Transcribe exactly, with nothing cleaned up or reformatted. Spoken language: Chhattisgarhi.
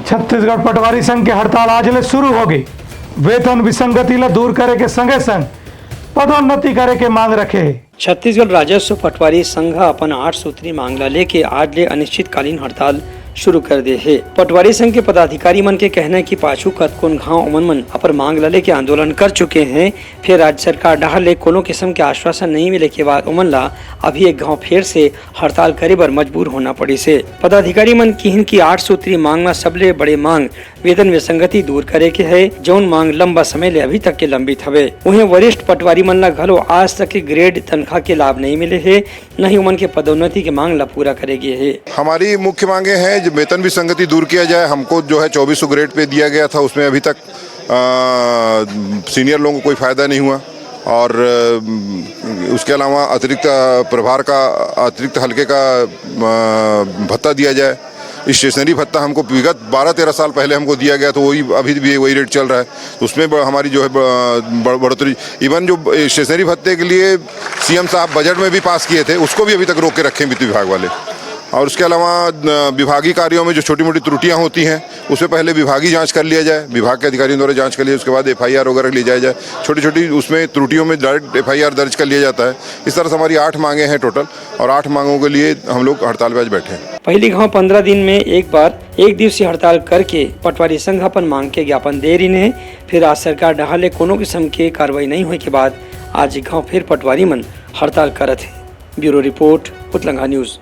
छत्तीसगढ़ पटवारी संघ के हड़ताल आज ले शुरू होगे। वेतन विसंगति ला दूर करे के संगे संग पदोन्नति करे के मांग रखे हे। छत्तीसगढ़ राजस्व पटवारी संघ ह अपन आठ सूत्री मांग ला लेके आज ले अनिश्चितकालीन हड़ताल शुरू कर दे हे। पटवारी संघ के पदाधिकारी मन के कहना हे कि पाछू कतकोन घांव ओमन मन अपन मांग ला लेके आंदोलन कर चुके हे, फेर राज्य सरकार डहार ले कोनो किसम के आश्वासन नहीं मिले के बाद ओमन ला अभी एक घांव फेर से हड़ताल करे बर मजबूर होना पड़िस हे। पदाधिकारी मन किहिन कि आठ सूत्री मांग म सबले बड़े मांग वेतन विसंगति दूर करे के हे, जउन मांग लंबा समय ले अभी तक के लंबित हवे। उहें, वरिष्ठ पटवारी मन ला घलो आज तक के ग्रेड तनखा के लाभ नहीं मिले हे, न ही उमन के पदोन्नति के मांग ला पूरा करे गे हे। हमारी मुख्य मांगे हैं, जो वेतन विसंगति दूर किया जाए। हमको जो है चौबीस सौ ग्रेड पे दिया गया था, उसमें अभी तक, अ, सीनियर लोगों को कोई फायदा नहीं हुआ और, अ, उसके अलावा अतिरिक्त प्रभार का, अतिरिक्त हल्के का, अ, भत्ता दिया जाए। स्टेशनरी भत्ता हमको विगत बारह तेरह साल पहले हमको दिया गया, तो वही, अभी भी वही रेट चल रहा है। तो उसमें ब-, हमारी जो है ब-, बढ़-, बढ़ोतरी, इवन जो ब-, स्टेशनरी भत्ते के लिए सीएम साहब बजट में भी पास किए थे, उसको भी अभी तक रोक के रखे हैं वित्त विभाग वाले। और उसके अलावा, अ, विभागीय कार्यों में जो छोटी मोटी त्रुटियां होती हैं, उस पे पहले विभागीय जांच कर लिया जाए, विभाग के अधिकारियों द्वारा जांच कर लिया, उसके बाद एफआईआर वगैरह ले जाया जाए। छोटी छोटी उसमें त्रुटियों में डायरेक्ट एफआईआर दर्ज कर लिया जाता है। इस तरह से हमारी आठ मांगे हैं टोटल, और आठ मांगों के लिए हम लोग हड़ताल पे आज बैठे हैं। पहिली घांव पंद्रह दिन में एक बार एक दिवसीय हड़ताल करके पटवारी संघ अपन मांग के ज्ञापन दे रिहिन हे, फिर आज सरकार डहार ले कोनो किसम के कार्रवाई नहीं होए के बाद आज एक घांव फिर पटवारी मन हड़ताल करत हे। Bureau report, Utlanga news.